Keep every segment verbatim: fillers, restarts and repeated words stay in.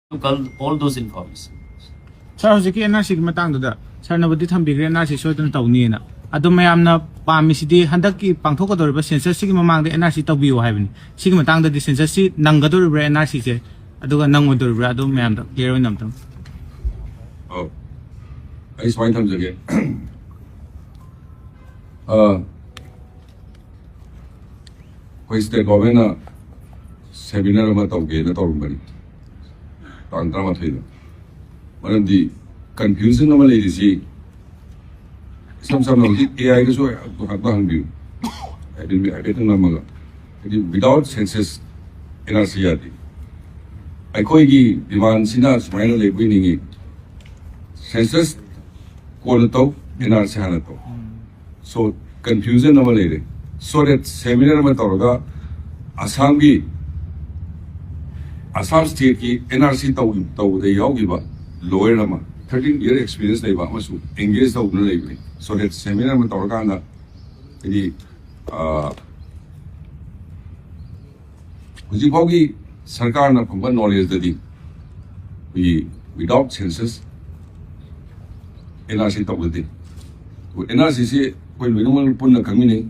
All those information. Sir, ꯍꯧꯖꯤꯛꯀꯤ N R C ꯒꯤ ꯃꯇꯥꯡꯗꯨꯗ ꯁꯥꯔꯅꯕꯨꯗꯤ ꯊꯝꯕꯤꯈ꯭ꯔꯦ, N R C ꯁꯣꯏꯗꯅ ꯇꯧꯅꯤꯅ꯫ ꯑꯗꯣ ꯃꯌꯥꯝꯅ ꯄꯥꯝꯃꯤꯁꯤꯗꯤ ꯍꯟꯗꯛꯀꯤ ꯄꯥꯡꯊꯣꯛꯀꯗꯧꯔꯤꯕ census ꯁꯤꯒꯤ ꯃꯃꯥꯡꯗ N R C ꯇꯧꯕꯤꯌꯨ ꯍꯥꯏꯕꯅꯤ꯫ ꯁꯤꯒꯤ ꯃꯇꯥꯡꯗꯗꯤ census ꯁꯤ ꯅꯪꯒꯗꯧꯔꯤꯕ꯭ꯔꯥ N R C ꯁꯦ, ꯑꯗꯨꯒ ꯅꯪꯉꯣꯏꯗꯧꯔꯤꯕ꯭ꯔꯥ, ꯑꯗꯨ ꯃꯌꯥꯝꯗ clear ꯑꯣꯏꯅ ꯑꯝꯇꯪ꯫ ꯑꯧ, ꯑꯩ ꯁꯨꯃꯥꯏꯅ ꯊꯝꯖꯒꯦ꯫ ꯑ, ꯑꯩꯈꯣꯏ state government ꯅ seminar ꯑꯃ ꯇꯧꯒꯦꯅ ꯇꯧꯔꯝꯕꯅꯤ, ꯇꯥꯡ ꯇꯔꯥꯃꯥꯊꯣꯏꯗ꯫ ꯃꯔꯝꯗꯤ confusion ꯑꯃ ꯂꯩꯔꯤꯁꯤ, ꯏꯁꯝ ꯁꯝꯅ ꯍꯧꯖꯤꯛ A I ꯗꯁꯨ ꯉꯥꯛꯇ ꯍꯪꯕꯤꯌꯨ, ꯍꯥꯏꯐꯦꯠ, ꯍꯥꯏꯐꯦꯠꯇꯪ ꯅꯝꯃꯒ꯫ ꯍꯥꯏꯗꯤ without census N R C ꯌꯥꯗꯦ꯫ ꯑꯩꯈꯣꯏꯒꯤ demand ꯁꯤꯅ ꯁꯨꯃꯥꯏꯅ ꯂꯩꯕ ꯅꯤꯡꯉꯤ, census ꯀꯣꯟꯅ ꯇꯧ, N R C ꯍꯥꯟꯅ ꯇꯧ꯫ So confusion ꯑꯃ ꯂꯩꯔꯦ꯫ So that seminar ꯑꯃ ꯇꯧꯔꯒ ꯑꯁꯥꯝꯒꯤ, ꯑꯁꯥꯝ state ꯀꯤ N R C ꯇꯧ-, ꯇꯧꯕꯗ ꯌꯥꯎꯈꯤꯕ lawyer ꯑꯃ, thirteen year experience ꯂꯩꯕ ꯑꯃꯁꯨ engage ꯇꯧꯗꯨꯅ ꯂꯩꯕꯅꯤ꯫ So that seminar ꯑꯃ ꯇꯧꯔꯀꯥꯟꯗ, ꯍꯥꯏꯗꯤ, ꯑ, ꯍꯧꯖꯤꯛ ꯐꯥꯎꯒꯤ ꯁꯔꯀꯥꯔꯅ ꯐꯪꯕ knowledge ꯗꯗꯤ ꯑꯩꯈꯣꯏꯒꯤ without census N R C ꯇꯧꯅꯗꯦ꯫ ꯑꯗꯨ N R C ꯁꯤ ꯑꯩꯈꯣꯏ ꯂꯣꯏꯅꯃꯛ ꯄꯨꯟꯅ ꯈꯪꯃꯤꯟꯅꯩ,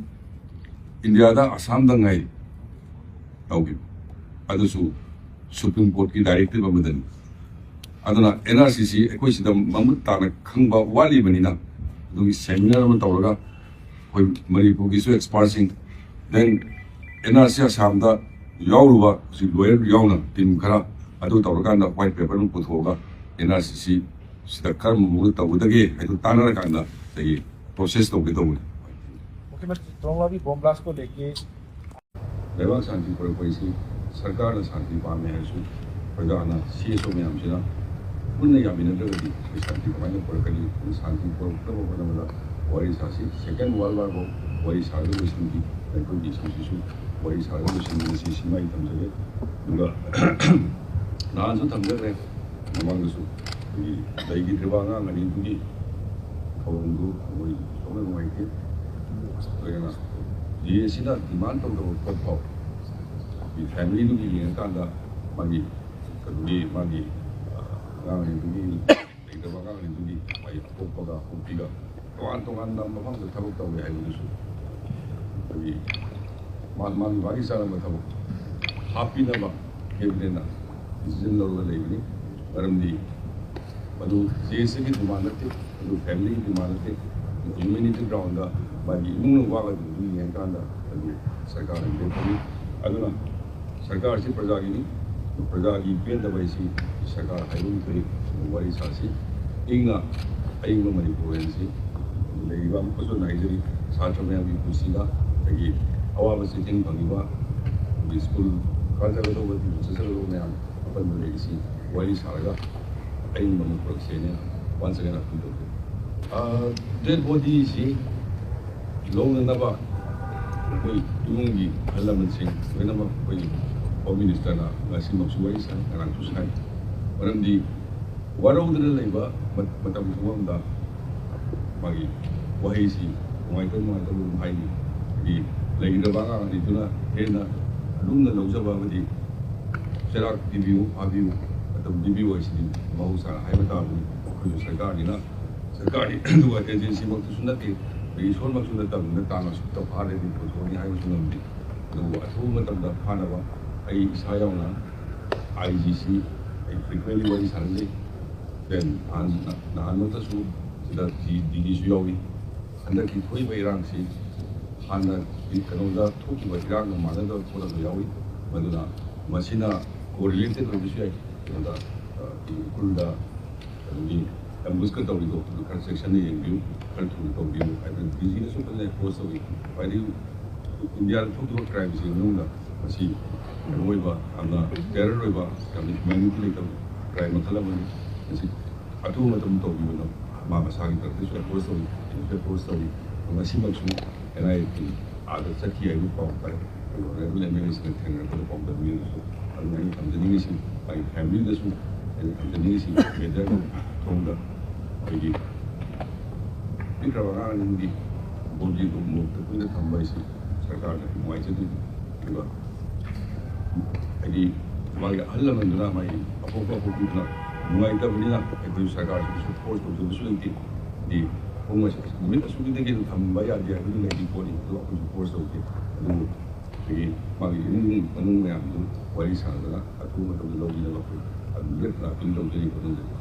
ꯏꯟꯗꯤꯌꯥꯗ ꯑꯁꯥꯝꯗ ꯉꯥꯏ ꯇꯧꯈꯤꯕ꯫ ꯑꯗꯨꯁꯨ Supreme Court ꯀꯤ directive ꯑꯃꯗꯅꯤ꯫ ꯑꯗꯨꯅ N R C ꯁꯤ ꯑꯩꯈꯣꯏ ꯁꯤꯗ ꯃꯃꯨꯠ ꯇꯥꯅ ꯈꯪꯕ ꯋꯥꯠꯂꯤꯕꯅꯤꯅ, ꯑꯗꯨꯒꯤ seminar ꯑꯃ ꯇꯧꯔꯒ ꯑꯩꯈꯣꯏ ꯃꯅꯤꯄꯨꯔꯒꯤꯁꯨ expert ꯁꯤꯡ, then N R C ꯑꯁꯥꯝꯗ ꯌꯥꯎꯔꯨꯕ ꯍꯧꯖꯤꯛ lawyer ꯌꯥꯎꯅ team ꯈꯔ, ꯑꯗꯨ ꯇꯧꯔꯀꯥꯟꯗ white paper ꯑꯃ ꯄꯨꯊꯣꯛꯑꯒ N R C ꯁꯤ ꯁꯤꯗ ꯀꯔꯝꯕ ꯃꯑꯣꯡꯗ ꯇꯧꯒꯗꯒꯦ ꯍꯥꯏꯗꯨ ꯇꯥꯟꯅꯔꯀꯥꯟꯗ ꯑꯩꯈꯣꯏꯒꯤ process ꯇꯧꯒꯦ ꯇꯧꯕꯅꯤ꯫ मुख्यमंत्री त्रोंगलावी बम ब्लास्ट को लेके ꯂꯩꯕꯥꯛ ꯁꯥꯟꯇꯤ ꯄꯨꯔꯛꯄ ꯑꯁꯤ ꯁꯔꯀꯥꯔꯅ ꯁꯥꯟꯇꯤ ꯄꯥꯝꯃꯦ ꯍꯥꯏꯔꯁꯨ, ꯄ꯭ꯔꯖꯥꯅ, C S O ꯃꯌꯥꯝꯁꯤꯅ ꯄꯨꯟꯅ ꯌꯥꯃꯤꯟꯅꯗ꯭ꯔꯒꯗꯤ ꯑꯩꯈꯣꯏ ꯁꯥꯟꯇꯤ ꯀꯃꯥꯏꯅ ꯄꯨꯔꯛꯀꯅꯤ? ꯑꯗꯨꯅ ꯁꯥꯟꯇꯤ ꯄꯨꯔꯛꯅꯕ ꯍꯣꯠꯅꯕꯗ ꯋꯥꯔꯤ ꯁꯥꯁꯤ꯫ Second World War ꯐꯥꯎ ꯋꯥꯔꯤ ꯁꯥꯔꯒ ꯂꯣꯏꯁꯤꯟꯈꯤ꯫ ꯑꯩꯈꯣꯏꯒꯤ ꯏꯁꯨꯁꯤꯁꯨ ꯋꯥꯔꯤ ꯁꯥꯔꯒ ꯂꯣꯏꯁꯤꯟꯃꯤꯟꯅꯁꯤ꯫ ꯁꯤꯃ ꯑꯩ ꯊꯝꯖꯒꯦ꯫ ꯑꯗꯨꯒ ꯅꯍꯥꯟꯁꯨ ꯊꯝꯖꯈ꯭ꯔꯦ, ꯃꯃꯥꯡꯗꯁꯨ ꯑꯩꯈꯣꯏꯒꯤ ꯂꯩꯈꯤꯗ꯭ꯔꯤꯕ ꯑꯉꯥꯡ ꯑꯅꯤꯗꯨꯒꯤ ꯊꯧꯔꯝꯗꯨ ꯃꯣꯏ ꯁꯣꯛꯅ ꯅꯨꯡꯉꯥꯏꯇꯦ꯫ ꯂꯣꯏꯅꯅ D A ꯁꯤꯅ demand ꯇꯧꯗꯕ ꯄꯣꯠ ꯐꯥꯎ ꯃꯤ family ꯗꯨꯒꯤ ꯌꯦꯡꯉꯀꯥꯟꯗ ꯃꯥꯒꯤ ꯀꯩꯅꯣꯒꯤ, ꯃꯥꯒꯤ, ꯑ, ꯑꯉꯥꯡ ꯑꯅꯤꯗꯨꯒꯤ, ꯂꯩꯇꯕ ꯑꯉꯥꯡ ꯑꯅꯤꯗꯨꯒꯤ ꯃꯥꯒꯤ ꯑꯄꯣꯛꯄꯒ ꯑꯄꯣꯛꯄꯤꯒ ꯇꯣꯉꯥꯟ ꯇꯣꯉꯥꯟꯕ ꯃꯐꯝꯗ ꯊꯕꯛ ꯇꯧꯋꯦ ꯍꯥꯏꯕꯗꯨꯁꯨ ꯑꯩꯈꯣꯏꯒꯤ ꯃꯥ-, ꯃꯥꯒꯤ, ꯃꯥꯒꯤ ꯆꯥꯅꯕ ꯊꯕꯛ ꯍꯥꯞꯄꯤꯅꯕ cabinet ꯅ decision ꯂꯧꯔꯒ ꯂꯩꯕꯅꯤ꯫ ꯃꯔꯝꯗꯤ ꯃꯗꯨ J S ꯒꯤ demand ꯅꯠꯇꯦ, ꯃꯗꯨ family ꯒꯤ demand ꯅꯠꯇꯦ꯫ Humanity ground ꯗ ꯃꯥꯒꯤ ꯏꯃꯨꯡꯅ ꯋꯥꯒꯗꯕꯗꯨ ꯌꯦꯡꯉꯀꯥꯟꯗ ꯃꯗꯨ ꯁꯔꯀꯥꯔꯅ ꯂꯦꯞꯄꯅꯤ꯫ ꯑꯗꯨꯅ ꯁꯔꯀꯥꯔꯁꯤ ꯄ꯭ꯔꯖꯥꯒꯤꯅꯤ꯫ ꯄ꯭ꯔꯖꯥꯒꯤ ꯄꯦꯟꯗꯕ ꯍꯥꯏꯁꯤ ꯁꯔꯀꯥꯔ ꯍꯥꯏꯕ ꯑꯃ ꯊꯣꯛꯏ꯫ ꯋꯥꯔꯤ ꯁꯥꯁꯤ꯫ ꯏꯪꯅ ꯑꯏꯪꯕ ꯃꯅꯤꯄꯨꯔ ꯑꯣꯏꯍꯟꯁꯤ꯫ ꯂꯩꯔꯤꯕ ꯑꯃꯨꯛꯀꯁꯨ ꯍꯟꯅ ꯍꯥꯏꯖꯔꯤ, ꯁꯥꯇ꯭ꯔ ꯃꯌꯥꯝꯒꯤ ꯄꯨꯟꯁꯤꯗ ꯑꯩꯈꯣꯏꯒꯤ ꯑꯋꯥꯕ ꯆꯩꯊꯦꯡ ꯐꯪꯂꯤꯕ ꯑꯩꯈꯣꯏꯒꯤ ꯁ꯭ꯀꯨꯜ ꯀꯥꯖꯒꯗꯧꯕ, ꯇ꯭ꯌꯨꯁꯟ ꯆꯠꯆꯒꯗꯧꯕ ꯃꯌꯥꯝ ꯑꯄꯟꯕ ꯂꯩꯔꯤꯁꯤ ꯋꯥꯔꯤ ꯁꯥꯔꯒ ꯑꯏꯪꯕ ꯑꯃ ꯄꯨꯔꯛꯁꯦꯅ once again appeal ꯇꯧꯖꯔꯤ꯫ ꯑ, dead body ꯁꯤ ꯂꯧꯅꯅꯕ ꯑꯩꯈꯣꯏ ꯏꯃꯨꯡꯒꯤ ꯑꯍꯜ ꯂꯃꯟꯁꯤꯡ ꯂꯣꯏꯅꯃꯛ ꯑꯩꯈꯣꯏ Home Minister ꯅ ꯉꯁꯤꯃꯛꯁꯨ ꯋꯥꯔꯤ ꯁꯥꯏ, ꯉꯔꯥꯡꯁꯨ ꯁꯥꯏ꯫ ꯃꯔꯝꯗꯤ ꯋꯥꯔꯧꯗꯨꯅ ꯂꯩꯕ ꯃ-, ꯃꯇꯝ ꯄꯨꯝꯕꯗ ꯃꯥꯒꯤ ꯋꯥꯍꯩꯁꯤ ꯅꯨꯡꯉꯥꯏꯇꯕ ꯅꯨꯡꯉꯥꯏꯇꯕ ꯑꯗꯨꯝ ꯍꯥꯏꯅꯤ꯫ ꯍꯥꯏꯗꯤ ꯂꯩꯈꯤꯗ꯭ꯔꯕ ꯑꯉꯥꯡ ꯑꯅꯤꯗꯨꯅ ꯍꯦꯟꯅ ꯂꯨꯝꯅ ꯂꯧꯖꯕ ꯑꯃꯗꯤ ꯆꯩꯔꯥꯛ ꯄꯤꯕꯤꯌꯨ, ꯐꯥꯕꯤꯌꯨ, ꯃꯇꯝ ꯄꯤꯕꯤꯌꯨ ꯍꯥꯏꯁꯤꯗꯤ ꯃꯍꯧꯁꯥꯅ ꯍꯥꯏꯕ ꯇꯥꯕꯅꯤ꯫ ꯑꯩꯈꯣꯏꯁꯨ ꯁꯔꯀꯥꯔꯅꯤꯅ, ꯁꯔꯀꯥꯔꯅꯤ ꯑꯗꯨꯒ agency ꯃꯛꯇꯁꯨ ꯅꯠꯇꯦ, ꯑꯗꯒꯤ ꯏꯁꯣꯔꯃꯛꯁꯨ ꯅꯠꯇꯕꯅꯤꯅ ꯇꯥꯡ ꯑꯁꯨꯛꯇ ꯐꯥꯔꯗꯤ ꯄꯨꯊꯣꯛꯑꯅꯤ ꯍꯥꯏꯕꯁꯨ ꯉꯝꯗꯦ꯫ ꯑꯗꯨꯕꯨ ꯑꯊꯨꯕ ꯃꯇꯝꯗ ꯐꯥꯅꯕ ꯑꯩ ꯏꯁꯥ ꯌꯥꯎꯅ I G ꯁꯤ ꯑꯩ frequently ꯋꯥꯔꯤ ꯁꯥꯟꯅꯖꯩ꯫ Then ꯅꯍꯥꯟ, ꯅꯍꯥꯟꯃꯛꯇꯁꯨ ꯁꯤꯗ D G ꯁꯨ ꯌꯥꯎꯏ꯫ ꯍꯟꯗꯛꯀꯤ ꯊꯣꯛꯏꯕ ꯏꯔꯥꯡꯁꯤ ꯍꯥꯟꯅ ꯀꯩꯅꯣꯗ ꯊꯣꯛꯈꯤꯕ ꯏꯔꯥꯡꯒ ꯃꯥꯟꯅꯗꯕ ꯄꯣꯠ ꯑꯃ ꯌꯥꯎꯏ꯫ ꯃꯗꯨꯅ ꯃꯁꯤꯅ correlated ꯑꯣꯏꯕꯁꯨ ꯌꯥꯏ꯫ ꯀꯩꯅꯣꯗ, ꯑ, ꯎꯈ꯭ꯔꯨꯜꯗ ꯑꯗꯨꯒꯤ ambush ꯀ ꯇꯧꯔꯤꯗꯣ ꯑꯗꯨ ꯈꯔ ꯆꯦꯛꯁꯤꯟꯅ ꯌꯦꯡꯕꯤꯌꯨ, ꯈꯔ ꯊꯨꯅ ꯇꯧꯕꯤꯌꯨ ꯍꯥꯏꯗꯅ D G ꯅꯁꯨ ꯐꯖꯅ approach ꯇꯧꯏ꯫ ꯍꯥꯏꯗꯤ ꯏꯟꯗꯤꯌꯥꯗ ꯊꯣꯛꯈꯤꯕ crime ꯁꯤꯒꯤ ꯃꯅꯨꯡꯗ ꯃꯁꯤ ꯀꯩꯅꯣ ꯑꯣꯏꯕ, ꯌꯥꯝꯅ terror ꯑꯣꯏꯕ, ꯌꯥꯝꯅ humanity ꯂꯩꯇꯕ crime ꯃꯈꯜ ꯑꯃꯅꯤ꯫ ꯃꯁꯤ ꯑꯊꯨꯕ ꯃꯇꯝꯗ ꯇꯧꯕꯤꯌꯨꯅ ꯃꯥ ꯃꯁꯥꯒꯤ ꯇꯔꯐꯇꯁꯨ approach ꯇꯧꯏ, ꯑꯩꯅꯁꯨ approach ꯇꯧꯏ꯫ ꯉꯁꯤꯃꯛꯁꯨ N I A team ꯑꯥꯗ ꯆꯠꯈꯤ ꯍꯥꯏꯕ ꯄꯥꯎ ꯇꯥꯏ꯫ ꯑꯗꯨꯒ honourable M L A ꯁꯤꯡꯅ ꯊꯦꯡꯅꯔꯛꯄꯗ ꯄꯥꯎꯗꯝꯕꯤꯔꯁꯨ, ꯑꯗꯨꯅ ꯑꯩꯅ ꯊꯝꯖꯅꯤꯡꯉꯤꯁꯤ, ꯑꯩꯒꯤ family ꯗꯁꯨ ꯑꯩꯅ ꯊꯝꯖꯅꯤꯡꯉꯤꯁꯤ, media ꯒꯤ ꯊꯣꯡꯗ ꯑꯩꯈꯣꯏꯒꯤ ꯄꯤꯛꯈ꯭ꯔꯕ ꯑꯉꯥꯡ ꯑꯅꯤꯗꯤ ꯕꯣꯔꯗꯤꯡ ꯃꯣꯛꯇ ꯀꯨꯏꯅ ꯊꯝꯕ ꯍꯥꯏꯁꯤ ꯁꯔꯀꯥꯔꯅ ꯅꯨꯡꯉꯥꯏꯖꯗꯦ꯫ ꯑꯗꯨꯒ ꯍꯥꯏꯗꯤ ꯃꯥꯒꯤ ꯑꯍꯜ ꯂꯃꯟꯗꯨꯅ ꯃꯥꯒꯤ ꯑꯄꯣꯛꯄ ꯄꯣꯛꯄꯤꯗꯨꯅ ꯅꯨꯡꯉꯥꯏꯇꯕꯅꯤꯅ ꯑꯩꯈꯣꯏ ꯁꯔꯀꯥꯔꯁꯤꯅꯁꯨ force ꯇꯧꯖꯕꯁꯨ ꯂꯩꯇꯦ꯫ ꯍꯥꯏꯗꯤ ꯄꯨꯡ ꯑꯁꯤ ꯅꯨꯃꯤꯠ ꯑꯁꯨꯛꯇꯒꯤ ꯍꯦꯟꯅ ꯊꯝꯕ ꯌꯥꯗꯦ ꯍꯥꯏꯕꯗꯤ ꯂꯩꯇꯦ ꯈꯣꯠꯂꯤ, ꯑꯗꯨ ꯑꯩꯈꯣꯏꯁꯨ force ꯇꯧꯗꯦ꯫ ꯑꯗꯨꯕꯨ ꯑꯩꯈꯣꯏꯒꯤ ꯃꯥꯒꯤ ꯏꯃꯨꯡ ꯃꯅꯨꯡ ꯃꯌꯥꯝꯗꯨ ꯋꯥꯔꯤ ꯁꯥꯗꯅ ꯑꯊꯨꯕ ꯃꯇꯝꯗ ꯂꯧꯕꯤꯅꯕ ꯑꯩꯈꯣꯏ ꯑꯗꯨꯝ ꯂꯦꯞꯇꯅ appeal ꯇꯧꯖꯔꯤ ꯈꯣꯠꯅꯖꯔꯤ꯫